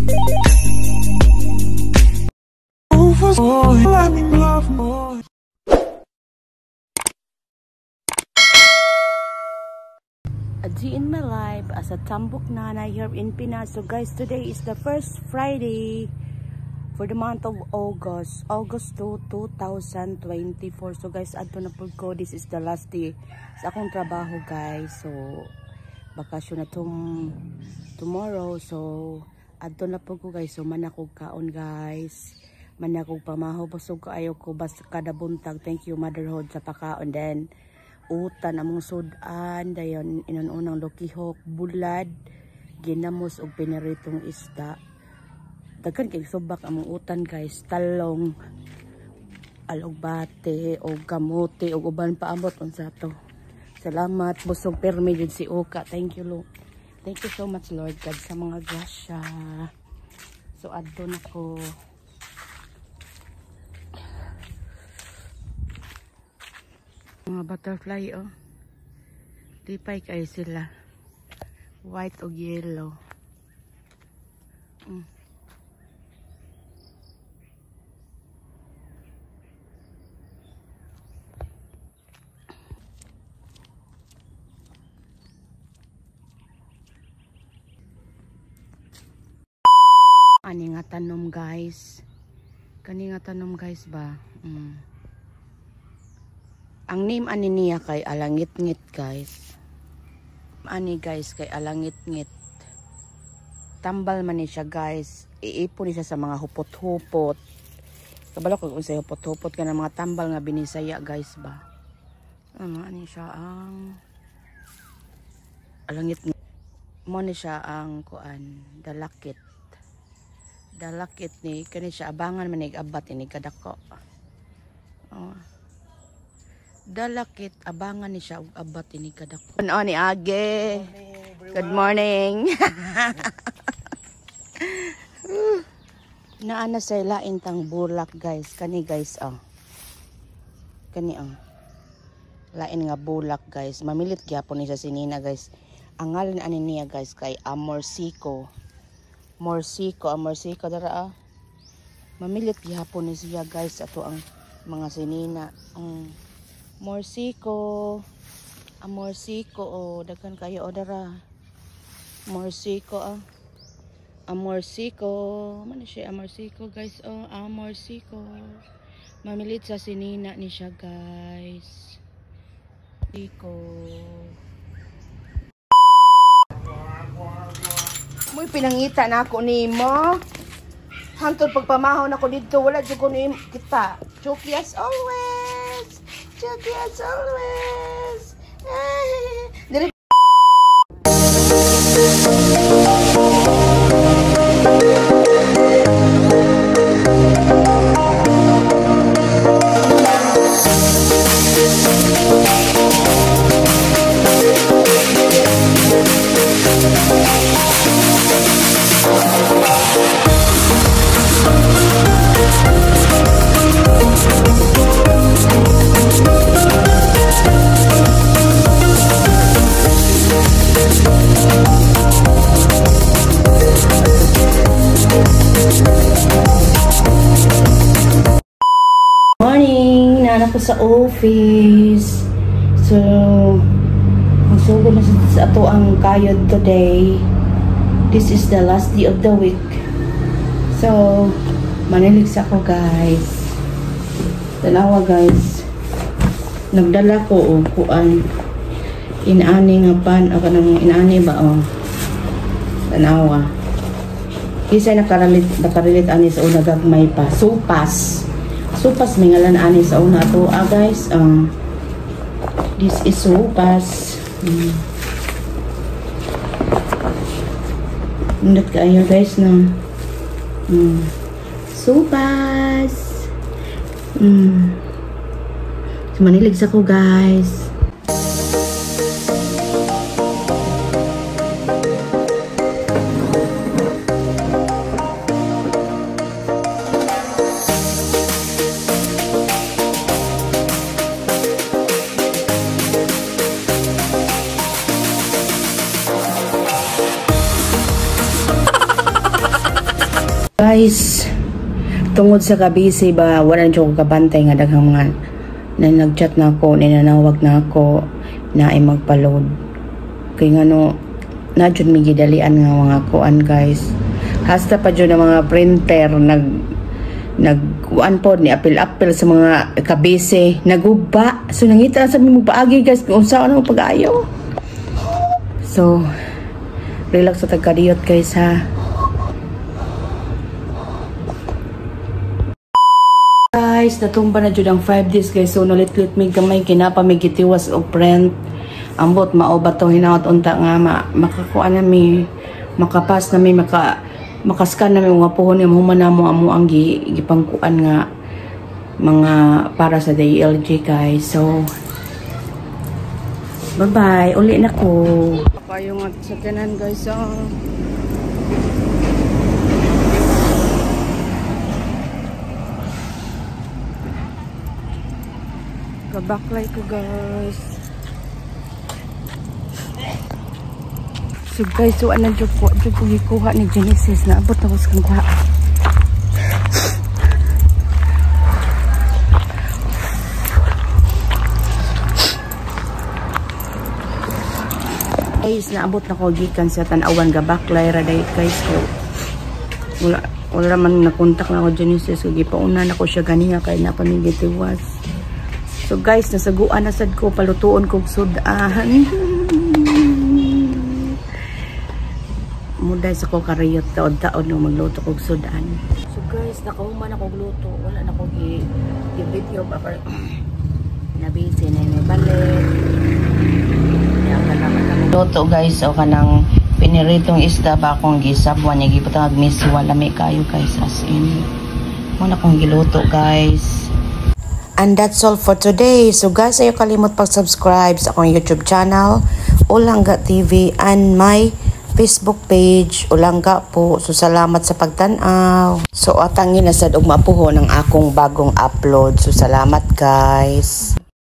A day in my life as a Tambuk Nana here in Pinas. So guys, today is the first Friday for the month of August, August 2, 2024. So guys, adto na pud ko. This is the last day sa akong trabaho, guys. So bakasyon na tomorrow. So adto na pud ko, guys. So manakog kaon, guys. Manakog pamaho, busog kaayo ko basta kada buntag. Thank you, motherhood, sa pakaon. Then utan among sudan, dayon inon-unang lukihok, bulad, ginamos og piniritong isda. Daghan kay subak among utan, guys, talong, alugbate og kamote og uban pa, ambot unsa to. Salamat, busog permi jud si Oka. Thank you, Lord. Thank you so much, Lord God, sa mga grasya. So adto na ko. Mga butterfly, oh. Lipay kayo sila. White o yellow. Ani nga tanom, guys. Kani nga tanom, guys, ba? Ang name ani niya kay alangit-ngit, guys. Ani, guys, kay alangit-ngit. Tambal man ni siya, guys. Iipon ni siya sa mga hupot-hupot. Kabalo ko kung sa hupot-hupot ka ng mga tambal nga binisaya, guys, ba. Ano ani siya ang alangit-ngit. Mo ni siya ang kuan, dalakit. Dalakit ni kani siya, abangan man ig abat ini kadako. Oh. Dalakit, abangan ni siya og abat ini kadako. Ano ni Age? Good morning. Naa na sa lain tang bulak, guys. Kani, guys, oh. Kani, oh. Lain nga bulak, guys. Mamilit gyapon ni siya sinina, guys. Ang ngalan ani niya, guys, kay Amorsico. Morsico, Amorsico dara, ah. Mamilit gyapon ni siya, guys, ato ang mga sinina. Morsico. Amorsico, oh, daghan kayo, oh, dara. Morsico, ah. Amorsico. Man siya Amorsico, guys, oh, Amorsico. Mamilit sa sinina ni siya, guys. Siko. Muy pinangita na ako nimo. Hantod pagpamahaw na ko dito, wala jud ko ni kita. Chucky as always. Chucky as always. Dili. Morning! Nana ko sa office. So, magsugod na sa ato ang kayod today. This is the last day of the week. So, manilig sa ako, guys. Tanawa, guys. Nagdala ko, oh, kuan. Inaani nga pan. O, kanang inaani ba, oh. Tanawa. Kisa nakarelate ani sa una gagmay pa. Supas. Supas may ngalan ani sa una to, ah, guys. This is supas. Nindot kaayo, guys, no. Supas. So, manilig sa ko, guys. Guys, tungod sa kabisi ba, wala na ko kabantay nga daghang mga na nag-chat na ako, ninanawag na ako na ay magpa-load. Kay ngano, na jud mi gidalian nga mga kuan, guys. Hasta pa jud ang mga printer nag kuan pod ni apil-apil sa mga kabisi naguba. So nangita sa mi paagi, guys, kung unsa ano pag-ayo. So relax sa tagkadiyot, guys, ha. Guys, natumba na jud ang 5 days, guys. So nalit-lit mig gamay kinapa mig gitiwas og print. Ambot mao ba to hinaot unta nga makakuan na mi, makapas na mi, makascan na mi mga puhon nga human na mo amo ang gipangkuan nga mga para sa DLG, guys. So bye-bye. Uli na ko. Kayo nga sa tanan, guys. Oh. Kabaklay ko, guys. So guys, so ano jud ko gikuha ni Genesis na abot ako sa kang kuha. Guys, naabot na ko gikan sa Tan-awan, gabaklay ra dahil, guys, ko. Wala man nakontak na ako Genesis, so gipauna na ko siya ganiha kay na pamigitiwas. So guys, nasaguan na sad ko, palutuon kog sudan. Muday sa ko kariyot taod-taod no magluto kog sudan. So guys, nakahuman ako luto, wala na ko gi video ba kay na busy na may balik. Luto, guys, o kanang piniritong isda ba akong gisabwan niya gibutang miss wala may kayo, guys, as in. Muna akong giluto, guys. And that's all for today. So guys, ayaw kalimot pag-subscribe sa akong YouTube channel, Ulangga TV, and my Facebook page, Ulangga po. So salamat sa pagtanaw. So atangin na sad og mapuho ng akong bagong upload. So salamat, guys.